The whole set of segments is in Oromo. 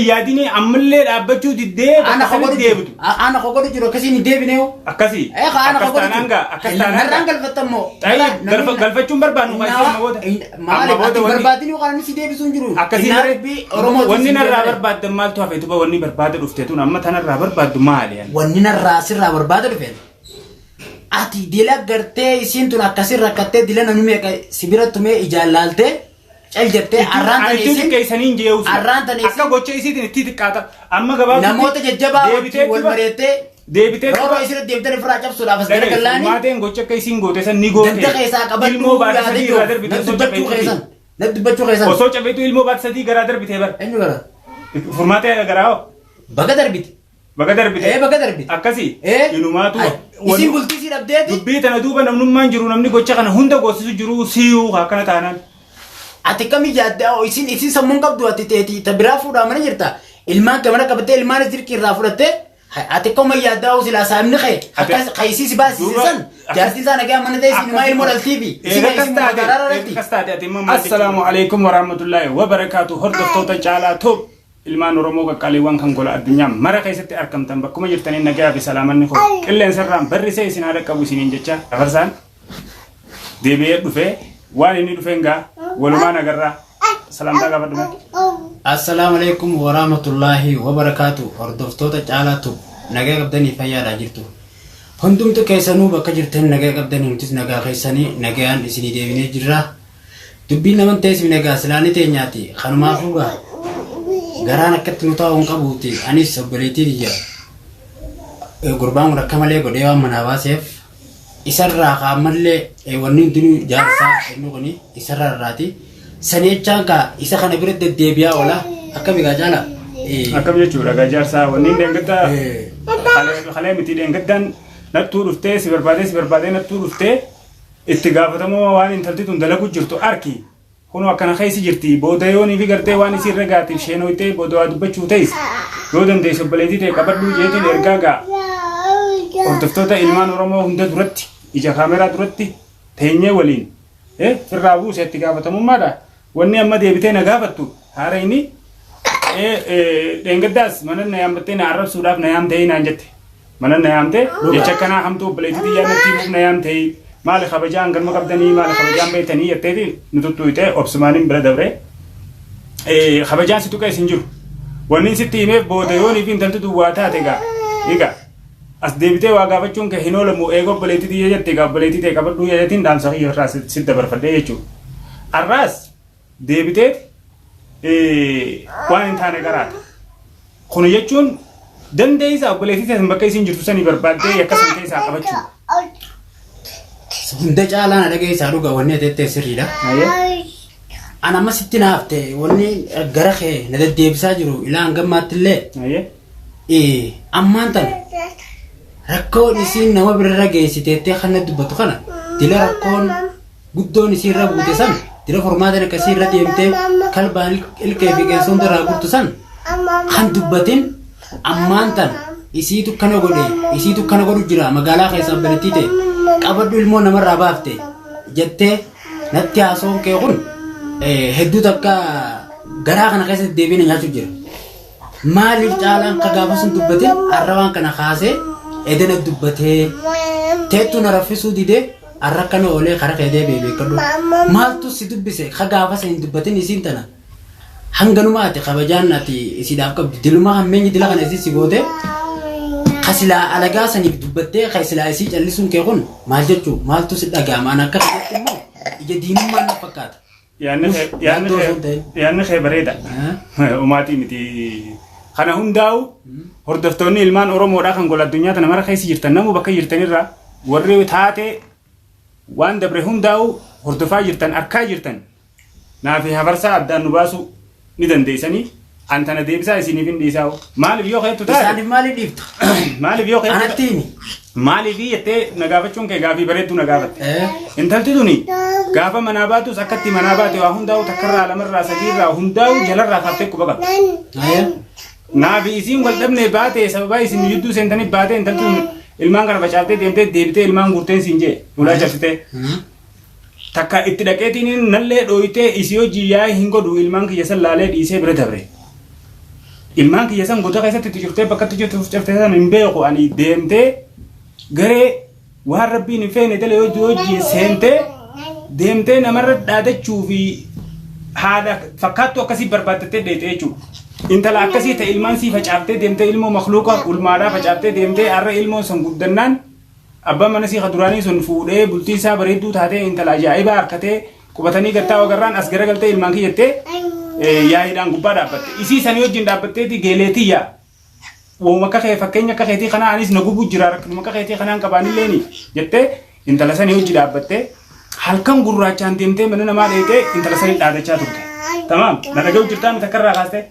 Yaadini ammallee dhaabbachuu diddee Ana bakka ka sanitti godhu deebitu. Ana ka godhu jiru akkasiin hin deebine hoo. Akkasii. Eh ka ana ka Akkas godhu taanaan jiru. gaa akkas taanaan Narraan gaa. galfattammoo. Xayyib galfachuun barbaannu kan ishee amma booda. Maali Amma booda ati wanni barbaadini yookaan inni si deebisuu hin jiru. akkasii Innaa bare dubbii Oromootiin wanni si narraa deebine. barbaaddan maaltu hafe tuba wanni barbaada dhufte tun amma tanarraa barbaaddu maali yani? Wanni narraa sirraa barbaada dhufeen. Ati dila gartee isiin tun akkasii rakkattee dila namni meeqa si bira tumee ijaan laaltee cal jettee arraan Ani tana itti isiin xiqqeessanii hin jee'u. Arraan tana Akka isiin gocha isiitiin itti xiqqaata. Amma gabaabdutti namoota jajjabaa deebitee wajjin wal tuba mareettee deebitee rooroo tuba isirra deemtanii ofirraa cabsuudhaaf as dhagaye garagallaanii furmaateen gocha akka isiin goote san ni goote. ganda keessaa qabadhuu Ilmoo baate yaada sadii jiru irraa darbite na osoo dubbachuu cafeetuuti. keessan na dubbachuu keessan Osoo cafeetu ilmoo baate sadii garaa darbite bara. eenyu gara Furmaatee garaa hoo baga darbite baga darbite. ee baga darbite Akkasii ee inumaatu Ay, isiin bultii sii dhabdeeti dubbii tana duuba namnummaan jiru namni gocha kana hunda goosisu jiru siiyuu akkana taanaan. ati kamii yaadde isin isin sammuun qabdu ati teeti ta biraa fuudhaa mana jirta ilmaan kee mana qabattee ilmaan dirqii irraa fudhattee ati akkuma yaaddaa oo silaa saamni kee akkas kaysii si baasise Duuba san jaartiin isaa nagaa mana ta'e isin ilmaa ilmoo dhaltiifi isin Eega akkas isin taate magaalaa eega dhalti. akkas taate ati immoo maal Assalaamu alaikum warahmatullaahi wabarakaatu hordoftoota caalaa toob ilmaan Oromoo qaqqaaliiwwan kan gola addunyaa mara keessatti argamtan bakkuma jirtanii nagaa fi salaamanni koo qilleensarraan barrisee isin haadha qabu isiniin jecha dabarsaan deebi'ee dhufee waan inni dhufeen gaa walumaan agarraa salaamtaa gaafadhu mee. Assalaamu alaikum warahmatullaahi wabarakaatu hordoftoota caalaa tub nagaa qabdanii fayyaadhaa jirtu. Hundumtu keessanuu bakka jirtan nagaa qabdanii nutis nagaa keessanii nagaan isinii deebinee jirra. Dubbiin naman teessif nagaa silaanii teenyaati kanumaafuu gaa garaan akkatti nu taa'u hin qabuuti anis obboleettii tiyya gurbaan kun akka malee godhee waan manaa baaseef isarraa kaammallee wanni hundinuu jaarsaa inni kuni isarraa irraati. Sani jechaan kaa isa kana bira deddeebi'aa oola akkami gaa caala. Akkam jechuudha gaa jaarsaa wanni hin deengaddaa kalee miti deengaddaan nattuu dhuftee si barbaadee si barbaadee nattuu dhuftee itti gaafatamuu waan intalti tun dalagu jirtu arki kunoo akkana keessa jirti booda yoonii fi gartee waan isii irra gaatiif sheenoytee booda waa dubbachuu ta'is yoo dandeessu obboleettii ta'e qabadhuu jeetiin ergaa gaa hordoftoota ilmaan Oromoo hunda duratti ija kaameraa duratti teenyee waliin firraa buuse itti gaafatamummaadha. Wanni amma deebitee na gaafattu haara inni dheengaddaas mana na yaammattee na arrabsuudhaaf na yaamtee naan jette. Mana na yaamtee jecha akkanaa hamtuu obboleettii xiyyaa natti himuuf na yaamtee maali kabajaan galma qabdanii maali kabajaan beektanii jetteeti nu tuttuutee obsumaaniin bira dabree kabajaan si tuqee sin jiru. Wanni sitti himeef booda yoonii fi intalti duwwaa taate egaa egaa as deebitee waa gaafachuun kee hin oolamu eega obboleettii xiyya jette egaa obboleettii ta'e qabadhuu jettiin dhaamsa kiyya irraa si dabarfadhee jechuudha. Arraas deebitee waan hin taane garaata. Kun jechuun dandeessa obboleettii ta'e bakka isiin jirtu sanii barbaaddee yakka san keessaa qabachuu. Hunda caalaa na dhageessaa dhuga wanni ati jettee sirriidha. Ana amma sitti naaf ta'e wanni gara kee na deddeebisaa jiru ilaa hanga ammaatti illee ammaan tana rakkoon isiin nama birarra geessiteettee kan na dubbatu kana dila rakkoon guddoon isiirra buute san dila furmaatan akkasii irra deemtee kalbaan ilkee fi qeensa irraa gurtu san kan dubbatin ammaan tana isiitu kana godhe isiitu kana godhu jira magaalaa keessa obboleettii ta'e qabadhu ilmoo namarraa baafte jettee natti haasawuun kee kun hedduu takka garaa kana keessatti deebiin nyaachuu jira. Maaliif caalaan ka gaafa sun dubbatin har'a waan kana kaasee edena dubbatee teettu na raffisuu didee har'a akkana oolee kara kee deebi'ee beekadhu. Maaltu si dubbise ka gaafa san hin dubbatin isiin tana hanganuma ati kabajaan ati isiidhaaf qabdu diluma hammeenyi dila kana isii si goote ka silaa alagaa saniif dubbattee ka silaa isii callisuun kee kun maal jechuu maaltu si dhaga'ama ana akka kanatti immoo ija diinummaan na fakkaata. Yaanni kee yaanni Yaaddoo osoo hin ta'in. kee yaanni kee bareeda. Umaatii miti. Kana hundaa'u hordoftoonni ilmaan Oromoodhaa kan gola addunyaa tana mara keessa jirtan namu bakka jirtanirraa warri taatee waan dabre hundaa'u hordofaa jirtan arkaa jirtan naafi hafarsaa addaan nu baasuu ni dandeessanii an tana deebisaa isiniif hin dhiisaa'u. Maaliif yoo keettu taate Isaaniif maaliif dhiifta? maaliif yoo keettu Anatti himi. maaliif jettee na gaafachuun kee gaafii bareedduu na gaafatte. Intalti tuni gaafa manaa baatus akkatti manaa baate waa hundaa'u takkarraa lamarraa sadiirraa hundaa'u jalarraa kaaftee quba qabdi. Naafi isiin wal dhabne baate sababa isin jidduu seentanii baate intalti tun ilmaan kana facaaftee deemtee deebitee ilmaan guurteen siin jee ulaa cabsitee. Takka itti dhaqeetiin nallee dhooytee isii hojii yaa'ee hin godhu ilmaan kiyya san laalee dhiisee bira dabre. Ilmaan kiyya san goda keessatti itti cuftee bakka itti cuftee san hin beeku ani deemtee garee waan rabbiin hin feene tele yoo hojii seentee deemtee namarra dhaadachuu fi haadha fakkaattuu akkasii barbaaddattee dheeyte jechuudha. Intala akkasii ta'e ilmaan sii facaaftee deemtee ilmoo makluuqa ulmaadhaa facaaftee deemtee har'a ilmoon sun guddannaan abbaan mana sii duraanii sun fuudhee bultii isaa bareedduu taatee intala ajaa'ibaa harkatee qubatanii gattaa agarraan as garagaltee ilmaan kiyyattee yaa'iidhaan gubbaa dhaabbatte. Isii sanii wajjin dhaabbatteeti geeleetiyya. Wooma akka kee fakkeenya akka keetii kanaa anis na gubu jira rakkinuma akka keetii kanaan qabaanilleeni jettee intala sanii wajji dhaabbattee halkan gurraachaan deemtee mana namaa dheetee intala sanii dhaadachaa turte. Tamaam na dhaga'u jirtaa miti takkarraa kaastee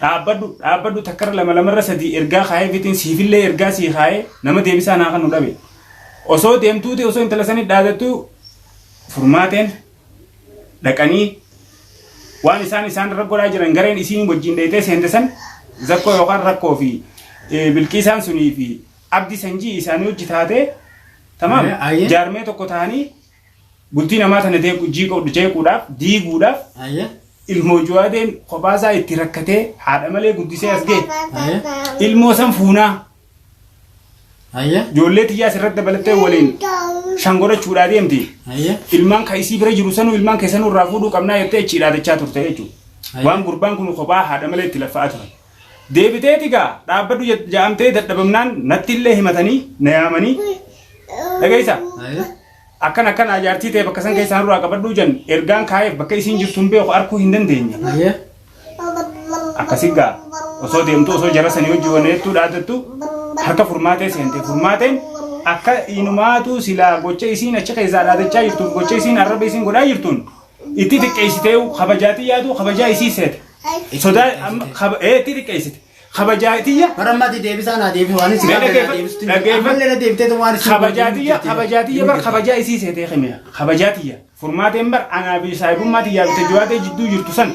dhaabbadhu dhaabbadhu takkarra lama lamarra sadii ergaa kaayee fitiin siifillee ergaa sii kaayee nama deebisaa naa kan nu dhabe. Osoo deemtuuti osoo intala sanii dhaadattu furmaateen dhaqanii waan isaan isaan irra godhaa jiran gareen isiin wajjin dheetee seente san zakkoo yookaan rakkoo fi bilqiisaan sunii fi abdi sanjii isaanii hojii taatee tamaam jaarmee tokko ta'anii bultii namaa tana jeequudhaaf diiguudhaaf ilmoo Jawaadeen kophaasaa itti rakkatee haadha malee guddisee as ga'e ilmoo san fuunaa ijoollee xiyyaas irratti dabalattee waliin shan godhachuudhaa deemti. Ilmaan ka isii bira jiru sanuu ilmaan keessanuu irraa fuudhuu qabnaa jettee achi dhaadachaa turte jechuudha. Waan gurbaan kun kophaa haadha malee itti laffa'aa turan. Deebiteeti gaa dhaabbadhu ja'amtee dadhabamnaan natti illee himatanii na yaamanii dhageessa. Akkan akkan ajaartii ta'e bakka san keessaan irraa qabadhuu jan ergaan kaa'eef bakka isiin jirtu hin beeku arkuu hin dandeenye. Akkasi gaa osoo deemtu osoo jara sanii hojii waneettuu dhaadattu harka furmaatee seente furmaateen akka inumaatu silaa gocha isiin achi keessaa dhaadachaa jirtuuf gocha isiin arraba isiin godhaa jirtuun itti xiqqeessitee kabajaatii yaadu kabajaa isii seete. Sodaa itti xiqqeessite. Kabajaatiyya. Barammaati deebisaa naa deebisu waan isin gaafate deebistu. Ammallee na deebitee waan isin kabajaatiyya kabajaatiyya bar kabajaa isii seetee himee kabajaatiyya furmaateen bar anaa fi saahibummaa tiyyaa fi Jawaadee jidduu jirtu san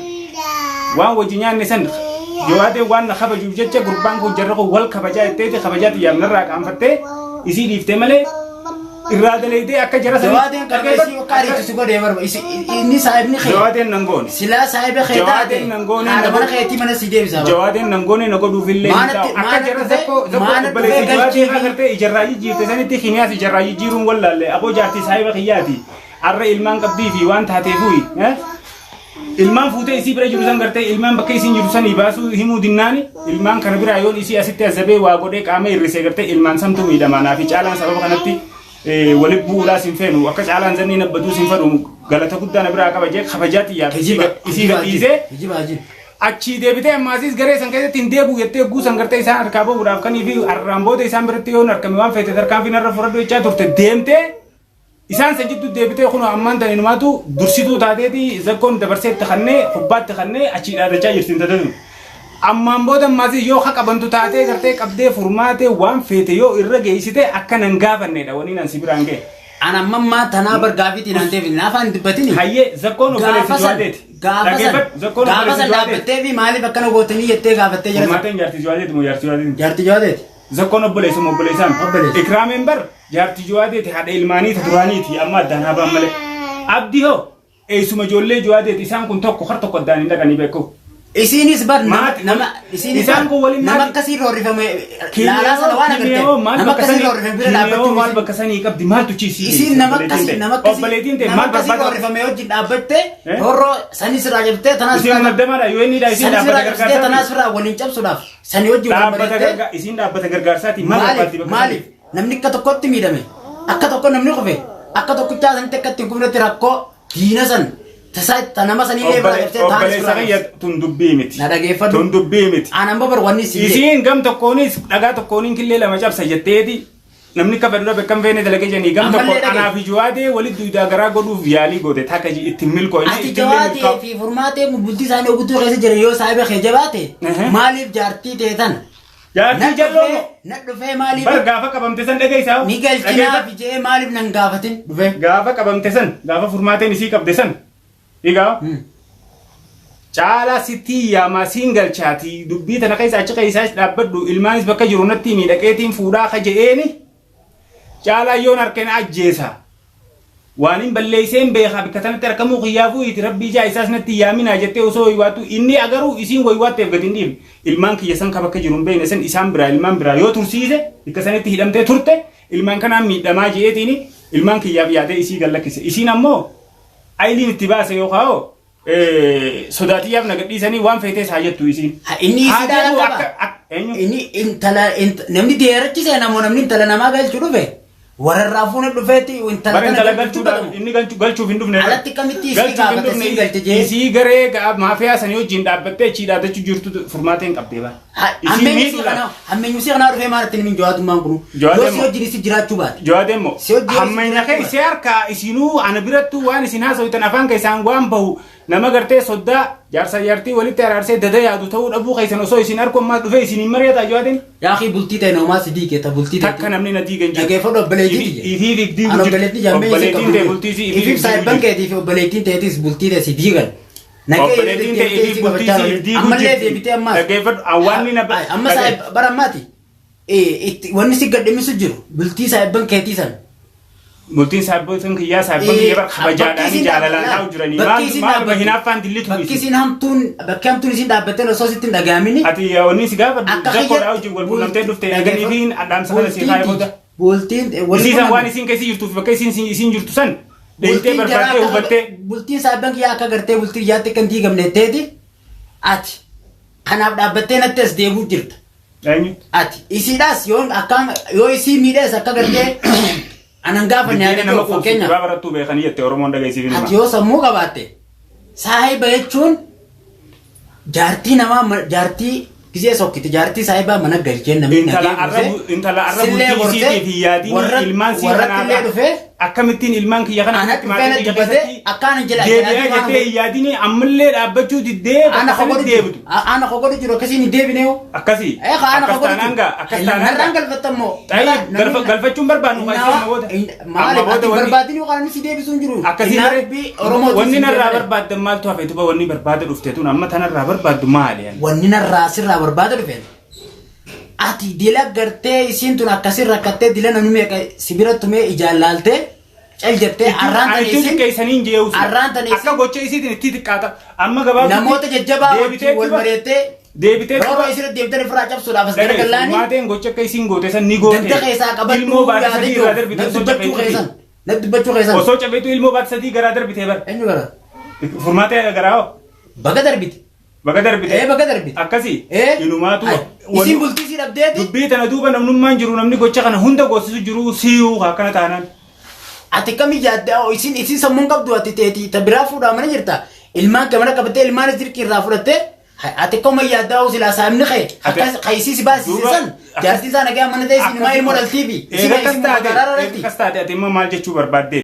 waan wajji nyaanne san Jawaadee waan na kabajuuf jecha gurbaan kun jarra kun wal kabajaa jetteeti kabajaa tiyyaaf narraa qaanfattee isii dhiiftee malee irraa daleeytee akka jara sanii. Jawaadeen qarqeessii akka ariitu si godhee barba inni saahibni kee. Jawaadeen nan goone. Silaa saahiba kee taate. Jawaadeen nan goone. Haadha mana keetii mana si deebisa. Jawaadeen nan goone na godhuufillee hin ta'u. Akka jara zakkoo zakkoo obboleessi jawaadee agartee ijarraa jijjiirte sanitti kiniyaas ijarraa jijjiiruun wallaalle aboo jaartii saahiba kiyyaati. Arra ilmaan qabdii fi waan taateefuyi. Ilmaan fuutee isii bira jiru san gartee ilmaan bakka isiin jiru sanii baasuu himuu dinnaani ilmaan kana biraa yoon isii asitti azabee waa godhee qaama hir'isee gartee ilmaan samtuu miidhamaa naa fi caalaan sababa kanatti walitti bu'uudhaas hin feenu akka caalaan zanni nabbatuu hin fedhu galata guddaa na biraa qaba jee kabajaa xiyyaaf isii gadhiisee achii deebitee ammaasiis garee san keessatti hin deebi'u jettee guusan gartee isaan harkaa bahuudhaaf kanii fi har'aan booda isaan biratti yoon argame waan feete tarkaanfii narra fudhadhu jechaa turte deemtee isaan san jidduu deebitee kun ammaan tan inumaatu dursituu taateeti zakkoon dabarsee itti kannee kubbaatti kannee achii dhaadachaa jirti hin taatatu. Ammaan booda ammaas yoo ha qabantu taatee gartee qabdee furmaatee waan feete yoo irra geessite akka nan gaafannedha waniin an si biraan ga'e. An amma ammaa tanaa bar gaafiitiin aan deebine afaan dubbatini. Hayyee zakkoon obboleessi Jawaadeeti. Gaafa san dhaabbattee fi maaliif akkana gootanii jettee gaafattee jira. Furmaateen jaartii Jawaadeeti moo jaartii Jawaadeeti? Jaartii Jawaadeeti. Zakkoon obboleessa moo obboleessaan? Obboleessa. Ikraameen bar jaartii Jawaadeeti haadha ilmaanii ta duraaniiti amma addaan haa ba'an malee. Abdii hoo eessuma ijoollee Jawaadeeti isaan kun tokko har tokko addaan hin dhaqanii beeku. Isiinis bar nama isiinis nama akkasii roorrifame laalaa sana waan agarte nama akkasii roorrifame bira dhaabbachuu maal bakka sanii qabdi maaltu chiisii isiin nama akkasii nama akkasii obboleettiin ta'e nama maal akkasii barbaada roorrifame wajjin dhaabbatte roorroo sanis irraa cabsitee tanaas isiin muddamaadha yoo inni dha isiin sanis irraa dhaabbata cabsitee gargaarsaati tanaas irraa waliin cabsuudhaaf sanii wajjin wal dhaabbata mari'attee gargaar isiin dhaabbata gargaarsaati maal barbaaddi maaliif bakka sanii maaliif namni akka tokkotti miidhame akka tokko namni kufe akka tokkichaa sanitti akka ittiin kufnetti rakkoo diina san tasaa nama sanii illee biraa cabsitee taanis obboleessa biraa kiyya tun dubbii miti Na dhageeffadhu. tun dubbii miti Aan amma bar wanni si isiin gam tokkoonis dhagaa tokkooniin killee lama cabsa jetteeti namni akka fedhu dhabe akkam feene dalagee jennii gam tokko Ammallee dhagaye. anaa fi Jawaadee walitti duudaa garaa godhuuf yaalii goote takka ittiin milkoo'ine Ati ittiin milkaa'u. jawaatee fi furmaatee bultii isaanii guutuu keessa jiran yoo saahiba kee jabaate maaliif jaartii ta'e tan Jaartii jalloo moo? na dhufee maaliif Bar gaafa qabamte san dhageessaa. ni galchinaa fi jedhee maaliif nan gaafatin dhufee. Gaafa qabamte san gaafa furmaateen isii qabde san dhigaa caalaa sitti yaamaa siin galchaati dubbii tana keessa achi keessaas dhaabbadhu ilmaanis bakka jiru natti miidhaqeetiin fuudhaa ka je'eeni caalaa yoon harkeen ajjeesa. Waan hin balleesseen beekaa bakka tanatti argamuu kiyyaafuu itti rabbii ijaa isaas natti yaaminaa jettee osoo waywaattu inni agaruu isiin waywaatteef gadi hin dhiifne. Ilmaan kiyya san ka bakka jiru hin beekne san isaan biraa ilmaan biraa yoo tursiise bakka sanitti hidhamtee turte ilmaan kanaan miidhamaa je'eetiin ilmaan kiyyaaf yaadee isii gad lakkise. Isiin ammoo ayiliin itti baase yookaan hoo sodaatiyyaaf na gadhiisanii waan feetees haa jettu isiin. Ha, inni Haa isii dhaala jedhu qaba. akka eenyu? Inni intala namni deerachi namoo namni intala namaa galchu dhufe wararraa fuune dhufeetti intala Bara tana intala galchuu galchuudhaaf godhamu. inni galchuuf hin dhufne. Alatti akkamitti isii Galchuuf hin gaafate dhufne. siin galche jee. Isii garee maafiyaa sanii wajjin dhaabbattee achii dhaabbachuu jirtu furmaata hin qabdee bara. Isii miidhuudhaaf. Hammeenyu si kanaa dhufee maal ittiin himin jawaatummaan kunu. Jawaad Yoo si immoo- wajjin isi jiraachuu baate. Jawaad immoo Si hojii hammeenya kee isii harkaa isinuu ana birattuu waan isin haasawitan afaan keessaan waan bahu nama gartee soddaa jaarsa jaartii walitti araarsee dada yaadu ta'uu dhabuu keessan osoo isin harku ammaa dhufee isin hin mari'ataa Jawaadin. Yaaqii bultii ta'e namaa si diige ta bultii ta'e. Takka namni na diigan jiru. Dhageeffadhu obboleettii tiyya. Ifii digdii An obboleettii jammee isii Obboleettiin ta'e bultii isii ifii Ifiif saayibban keetii fi obboleettiin ta'etis bultii ta'e si diigan. Obboleettiin ta'e ifii bultii isii diiguu Ammallee jirti. deebitee ammaas. Dhageeffadhu awwaanni na Amma saayib bara ammaati. Wanni si gadhimisu jiru bultii saayibban keetii sana. Bultiin saayibban kiyyaa saayibban kiyya bara kabajaadhaan jaalalaan taa'u jiranii. Bakki isin Maal dhaabbattu- hinaaffaan dillitu Bakki isin hamtuun bakki hamtuun isin dhaabbattee osoo sitti hin dhaga'amini. Ati wanni si gaafadhu Akka zakkoodhaa wajjin wal quunnamtee dhufte eeganii fi dhaamsa kana si kaayee booda. Bultiin Isiisan waan isiin keessa jirtuuf bakka isiin jirtu san deemtee barbaaddee hubattee. Bultiin saayibban kiyyaa akka gartee bultii iyyaatti akka hin diigamne ta'eeti ati kanaaf dhaabbattee natti as deebuu jirta. Eenyu? Ati isiidhaas yoo akka yoo isii miidhees akka gartee anan gaafanne Biddeena yaada nama ta'u quubsu fakkeenyaaf. duraa barattuu beekanii jette Oromoon dhageessiif hin Ati hima. yoo sammuu qabaatte saahiba jechuun jaartii namaa jaartii gisee sokkite jaartii saahibaa mana galchee namni Intala nagee arra buusee intala arra sillee bultii gorsee isiitiif hin yaadiin ilmaan sii warratti illee kanaadha. dhufee Akkamittiin ilmaan kiyya kana Ana akkamitti dhufee maatii na kiyya dubbatee keessatti akkaan jala deebi'aa jettee hin yaadiin ammallee dhaabbachuu diddee ana bakka kogodhu sanitti jiru deebitu. ana kogodhu jiru akkasiin hin deebine hoo. Akkasii. Eh ana Akkas kogodhu taanaan gaa akkas taanaan Narraan gaa. galfattammoo. Xayyib galfachuun barbaannu kan ishee amma booda. Maali Amma booda ati wanni barbaadin yookaan inni si deebisuu hin jiru. akkasii Innaa malee dubbii Oromootiin wanni si narraa deebine. barbaaddan maaltu hafe tuba wanni barbaada dhufte tun amma tanarraa barbaaddu maali yani? Wanni narraa sirraa barbaada dhufe. Ati dila gartee isiin tun akkasii rakkattee dila namni meeqa si bira tumee ijaan laaltee cal jettee arraan Ani tan itti isin xiqqeessanii hin jeewu. Arraan tan isin- Akka gocha isiitiin itti xiqqaata. Amma gabaabdutti namoota jajjabaa wajjin wal mareettee deebitee rooroo isirra deemtanii ofirraa cabsuudhaaf as garagallaanii Furmaateen gocha akka isiin goote san ni goote. ganda keessaa qabadhu Ilmoo baate yaada sadii jiru irraa darbite na osoo dubbachuu cabeetu. keessan na dubbachuu keessan Osoo cabeetu ilmoo baate sadii garaa darbite bara. eenyu gara Furmaatee garaa hoo baga darbite baga darbite. ee baga darbite Akkasii. ee Inumaatu. Ay, isiin bultii sii dhabdeeti Dubbii tana duuba namnummaan jiru namni gocha kana hunda goosisu jiru siiyuu akkana taanaan. Ati kami yaadde oo isin isin sammuun qabdu ati teeti ta biraa fuudhaa mana jirta ilmaan kee mana qabattee ilmaan dirqii irraa fudhattee ati akkuma yaaddaa oo silaa saamni kee akkas kaysii si baasise san jaartii isaa nagaa mana ta'e isin maa ilmoo dhaltiifi Eega akkas taate ati immoo maal jechuu barbaadde?